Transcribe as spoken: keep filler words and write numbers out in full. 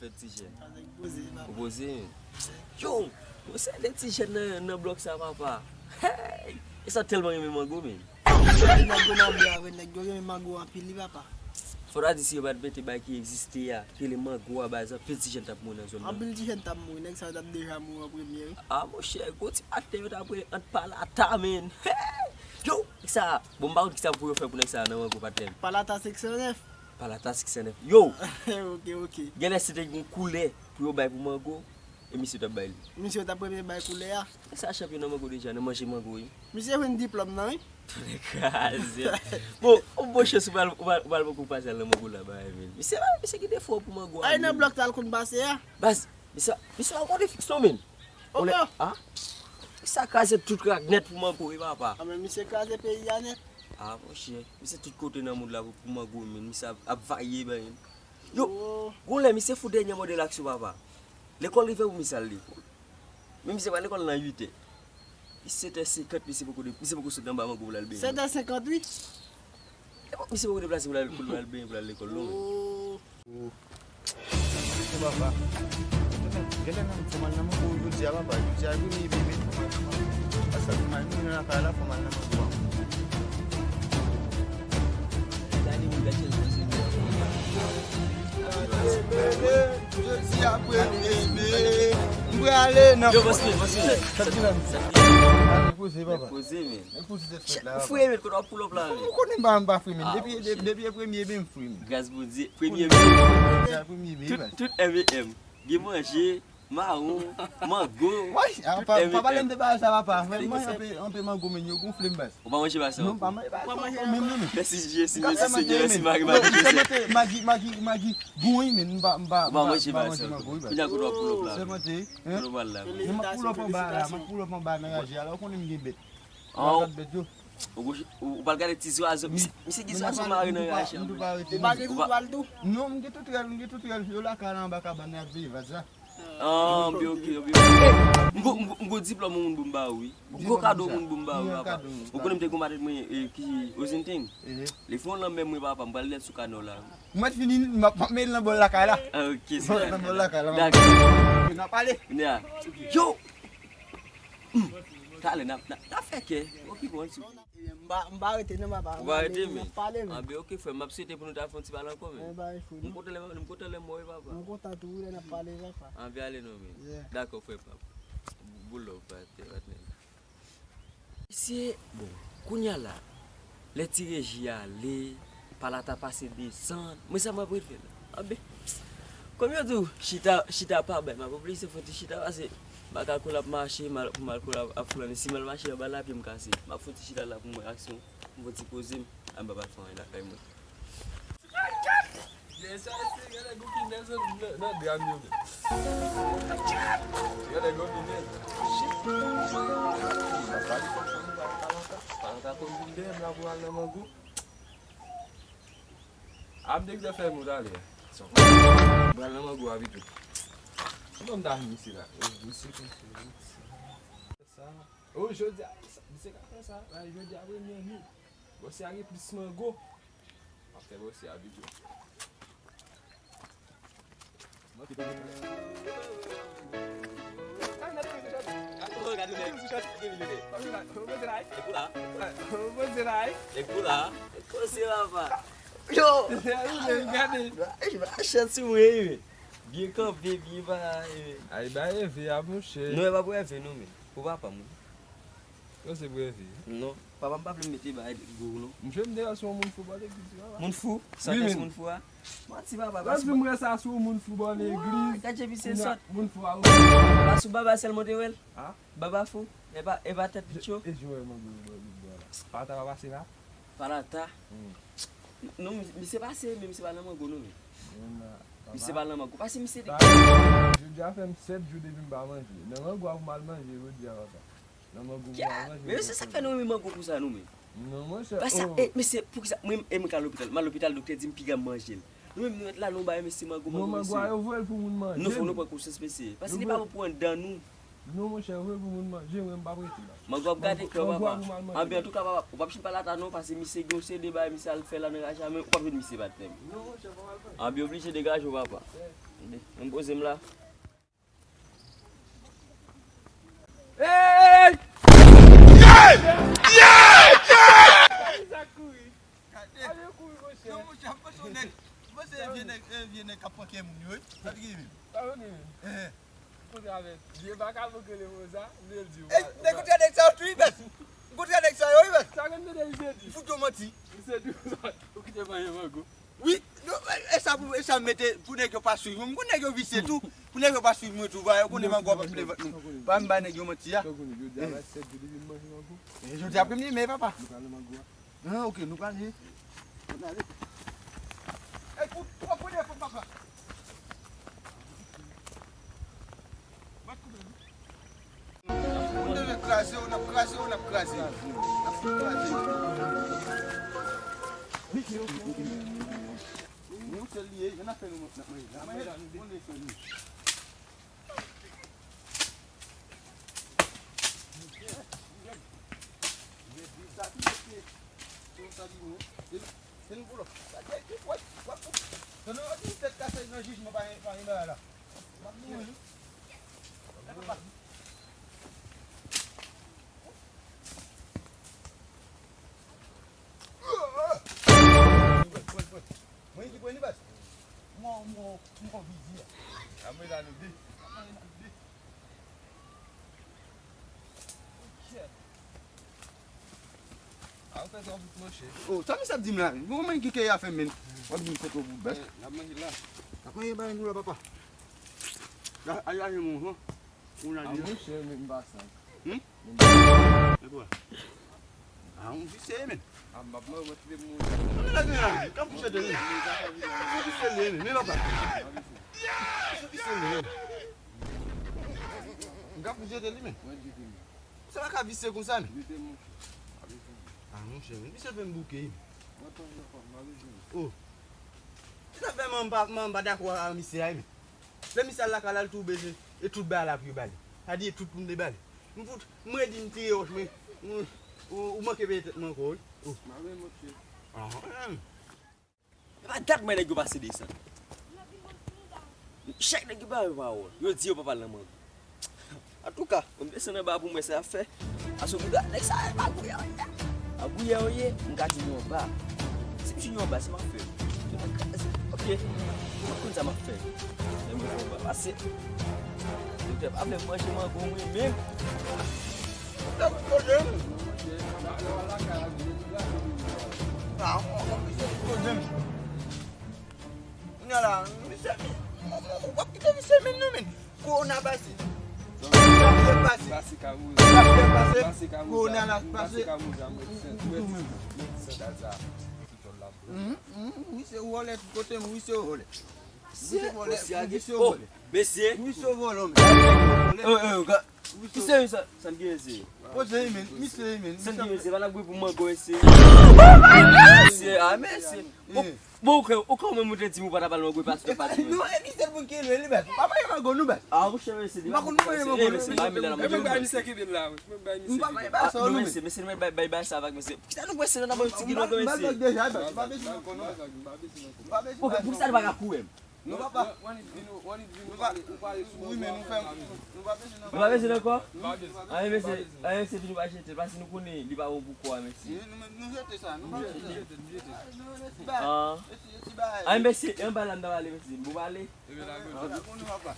Fè ti jèn. Sa nèg poze, papa. Ou poze, men. Yo, gon seri de ti jèn nan, nan blòk sa, papa. Hey! E sa tèlman renmen mango, men. Nèg yo nan bè a vre, nèg yo renmen mango anpil, wi, papa. Fò ta di si yo pa t mete bagay ki egziste a, ki rele mango a, baz, anpil ti jèn t ap mouri nan zòn nan. Anpil ti jèn t ap mouri, nèg sa yo t ap deja mouri an premye, wi. A, monchè, gon ti patnè yo t ap rele ant palata, men. Hey! Yo, nèg sa, bon, m pa konn kisa pou yo fè pou nèg sa nan mango, patnè m. Palata senk san nèf. Palata senk san nèf. Yo! Ok, ok. Genlè se te gen yon koulè pou yo bay pou mango, e misye t ap bay li. Misye t ap premye bay koulè a. Nèg sa chanpyon nan mango deja, nan manje mango, wi. Misye jwenn diplòm nan, wi. Tonnè kraze. Bon, yon bon chans ou pral, ou pral, ou pral poko pase al nan mango la, bagay, men. Misye, misye gen defo pou mango a, men. Ay, nan blòk sa l konn pase a. Baz, misye, misye pa konn fiks non, men. Olè, ah? Misye kraze tout rak nèt pou mango, wi, papa. A, men misye kraze peyi a nèt. Ah, monchè, misye tout kote nan mond la pou, pou mango, men. Misye ap, ap vaye, men. Yo, gon lè misye fout dènye modèl aksyon, papa. Lekòl rive pou misye al lekòl. Men misye pral lekòl nan uit è. Li sèt è senkant, misye poko de, misye poko sot anba mango pou l al benyen. Sèt è senkant, wi. Misye poko deplase pou l al, pou l al benyen, pou l al lekòl, non, men. Oh. Papa. Genlè nan fò m al nan mango jodi a, papa. Jodi a premye men. Pase m al nan lakay la, fò m al nan mango a. Jodi a premye men. M prale nan. Yo, bòs mwen, bòs mwen. Sa k gen la, mesye? Ale poze, papa. Poze, men. Nèg poze tèt fèt la, papa. Ou fouye, men, kote w ap pull up la, men? Ou konnen m pa, m pa fri, men. Depi, depi, depi e premye men, m fri, men. Gras Bondye, premye men. Jodi a premye men, papa. Tout, tout M e M. Gen manje, mawon, mango, tout M e M. Pa pale m de bagay sa, papa. Mwen manje anpe, anpe mango, men yo gonfle m, baz. Ou pa manje bagay sa ankò? Non, m pa manje bagay sa ankò menm, non, men. Mèsi Jezi, mèsi Senyè, mèsi Magi, Magi, Magi. Magi, Magi, Magi, bon, wi, men m pa, m pa, m pa manje mango, wi, baz. Kounye a kote w ap pull up la? Sèmante, wi. Kote w pral la? Men m ap pull up anba la, m ap pull up anba nan raje a la, ou konnen m gen bèt. M ap gad bèt yo. Ou, ou, ou pral gade ti zwazo. Misye, misye gen zwazo mare nan raje an. Ou pa gen toutrèl tou? Non, m gen toutrèl, m gen toutrèl. Yo lakay la anba kabann nan y ap veye vaz la. Ah, byen, ok, byen, ok. M gon, m gon, m gon diplòm yon moun pou m ba ou, wi. M gon kado yon moun pou m ba ou, papa. Ou konnen m te gon madanm mwen, eh, ki Ozinting. Li fè yon lanmè mwen, papa, m pral lèt sou kano la. M mèt fini, m ap, m ap mete l nan bòl lakay la. Ah, ok, se sa. Nan bòl lakay la. Dakò. N ap pale. Kounye a. Yo! Hmm. Talè n ap, n ap, n ap fè kè. Okipe w ti. M pa, m pa rete non, papa. Ou pa rete, men. N ap pale, men. Anben, ok, frè m, m ap swete pou nou ta fè yon ti pale ankò, men. M kontan lè, m kontan lè m wè w, papa. M kontan tou, wi, lè n ap pale, papa. Anben, ale non, men. Dakò, frè pap. Boul love, patè, patnè. Mesye, bon, kounye a la, lè ti reji ale, palata pase desann, mwen sa m ap ret fè la. Anben, kòm yo di w, chita, chita pa bay, m ap oblije fè yon ti chita, pase m pa ka koul ap mache, m al, pou m al koul ap, ap flannen. Si m al mache anba lapye, m kase. M ap fè yon ti chita la pou m wè aksyon, m fè yon ti poze m, a m pa pa t fè anyen lakay mwen. Gen sa, se genlè gon ki nèz nan, nan dram yo menm. Genlè gon ki nèz. Shit. Papa li fòk fè nou bay palata. Palata konn vin dèyè m la pou al nan mango. A m te gentan fè mo talè. Pral nan mango a pito. Kòman m ta vin isi la? Misye konn fè sa. O, jodi a, misye ka fè sa. Jodi a premye jou. Bòs la gen plis mango. M ap fè bòs la videyo. Yo! Gade. Gade. Gade. Gade. Gade. Byen kanpe, byen bagay, men. Ay, ba reve a, monchè. Non, e pa pou reve, non, men. Pou papa m, wi. Yo, se pou reve. Non. Papa m pa vle m mete bagay gou, non. Monchè, m te wè se yon moun fou bò legliz, papa. Moun fou? Sa te se moun fou a? Manti, papa. Papa m wè sa se yon moun fou bò legliz. Gad jan misye sòt. Moun fou a ou? Papa, sou baba sèlman te wè l. A? Baba fou. E pa, e pa tèt li cho. E jan w wè mango bò legliz la. Papa ta pa pase la? Palata. Non, mi-, misye pase, men misye pa nan mango, non, men. Misye pa nan mango. Pase misye de. Jodi a fè m sèt jou depi m pa manje. Nan mango a pou m al manje jodi a, papa. Nan mango pou m al manje. Men mesye, sa k fè nou renmen mango konsa, nou menm? Non, monchè. Pase, e, mesye, poukisa, mwen, e mwen ka lopital. M al lopital, doktè di m piga m manje l. Nou menm, nou ret la, nou bay mesye mango, mango, mesye. Non, mango a, yo voye l pou moun manje. Nou fò nou pran konsyans, mesye. Pase li pa bon pou anndan nou. Non, monchè, vre pou moun manje, mwen m p ap rete la. Mango ap gate kè w, papa. Anben, antouka, papa, ou p ap jwenn palata non, pase misye gen yon seri de bagay misye al fè la nan raje a, men ou p ap jwenn misye, patnè m. Non, monchè, pa mal fè. Anben, oblije degaje w, papa. Mwen poze m la. Gade. Yon mouche ap panse yon nèg. Panse vye nèg, eh, vye nèg k ap pran kè moun yo, wi. Sa te gen menm. Sa yo gen menm. Eh. Kote avè vye vakabon k rele Roza, vle l di w. Eh, nèg kontre nèg sa yo tou, wi, bèt. Kontre nèg sa yo, wi, bèt. Sa konn mete li se di. Fout yo manti. Li se di, ou kite manyen mango. Wi, non, e sa pou, e sa m mete pou nèg yo pa swiv mwen. M konn nèg yo visye tou. Pou nèg yo pa swiv mwen tou, ba, yo konnen mango ap vle vant nou. Pa m bay nèg yo manti a. Eh, jodi apremidi, men papa. Ah, ok, nou prale. Ann ale. Ey, pou, pou, pou defo papa. Nou devle kraze yo, n ap kraze yo, n ap kraze yo. N ap kraze yo. Nou sèl li ye, jan n ap fè nou, n ap manje. N ap manje la, nou fè nou. Mwen ki pran li baz. Mwen, mwen, mwen vizye. Amwe la nou de. Amwe la nou de. Ok. A, ou fè sa pou pwoche. Oh, sa misye ap di m la? Bon, mwen ki ke afè men. W ap di m foto pou baz. N ap manje la. N ap manje bagay nou la, papa. La, ay, ay, mon, non. Ou nan di. A, mouche, men m pa sa. Hmm? E kwa? A, yon visye, men. A, m ap mwen retire moun. Gade la, gade la, gade pou chete li. Yon visye li, men, men papa. Yon visye li, men. Gade pou chete li, men. Mwen di ke. Sa pa ka visye konsa, men. Jete, monchè. A, monchè, men. Misye fè m bouke, men. Mwen pa nan fòm, mwen bezwen. Oh. Se sa fè mwen m pa, mwen m pa dakò a misye a, men. Lè misye al lakay la, l tou bezwen, e tout bagay la pou yo ba li. Sa di, e tout moun te ba li. M fout, mwen di m tire wòch, men, ou, ou, ou manke peye tèt mwen ankò, wi. Oh. Mwen menm, monchè. Ah, ah. E pa dat mwen nèg yo pase desann. Chak nèg yo pa yon pawòl. Yo di yo pa pral nan mango. Antouka, pou m desann anba pou m wè sa y ap fè. Asou bouda, nèg sa, e magouyè yo ye. Magouyè yo ye, m ka di nou anba. Si m di nou anba, se m ap fè. Ok, m ap konn sa m ap fè. Lè m fè anba pase. Doktè pa vle m manje mango mwen menm. Kote m? Ah, misye kote m. Kounye a la, misye, w ap kite misye menm non, men. Kowona pase. Pase, pase. Pase ka wouze. Pase, pase. Pase ka wouze. Kowona la pase. Pase ka wouze, mwen sèt. Mwen sèt a sa. Tout la. Mhm, mhm, wi, se vòlè, tout kote m, wi, se vòlè. Wi, se vòlè, wi, se vòlè. Mesye. Wi, se vòlè, men. Eh, eh, Ki se sa, sa n gen, mesye? Poze, men, misye, men. Sa n gen, mesye? Pa n ap goumen pou mango, mesye. Oh my God! Mesye, ah, mesye. Bon, ou kwè, ou kwè ou menm ou te di m ou pa t ap al mango, e pa sou pati. Non, e misye pou ki lwe li, baz. Pa manje mango, nou, baz. Ah, monchè, mesye, li pa konn manje mango, mesye, pa manje la, manje. Mwen bay misye ki vin la, wi. Mwen bay misye ki vin. Mesye, mesye, bay, bay, bay sa avèk mesye. Kisa nou prese nan mango, ti ki mango, mesye? Mwen bay deja, baz. Mwen bay deja. Ok, pou ki sa li pa ka kouri? Nou pa pa. Nou pa. Wi, men nou fè. Nou pa bezwen ankò? Nou pa bezwen. Ayen, mesye, ayen, mesye, vin nou pa jete l, paske nou konnen li pa bon pou kò a, mesye. Nou, nou, nou jete sa, nou pa bezwen. Nou jete, nou jete. Ah. Ayen, mesye, e anba la m ta pale, mesye. M pou pale. Ebe la, nou pa.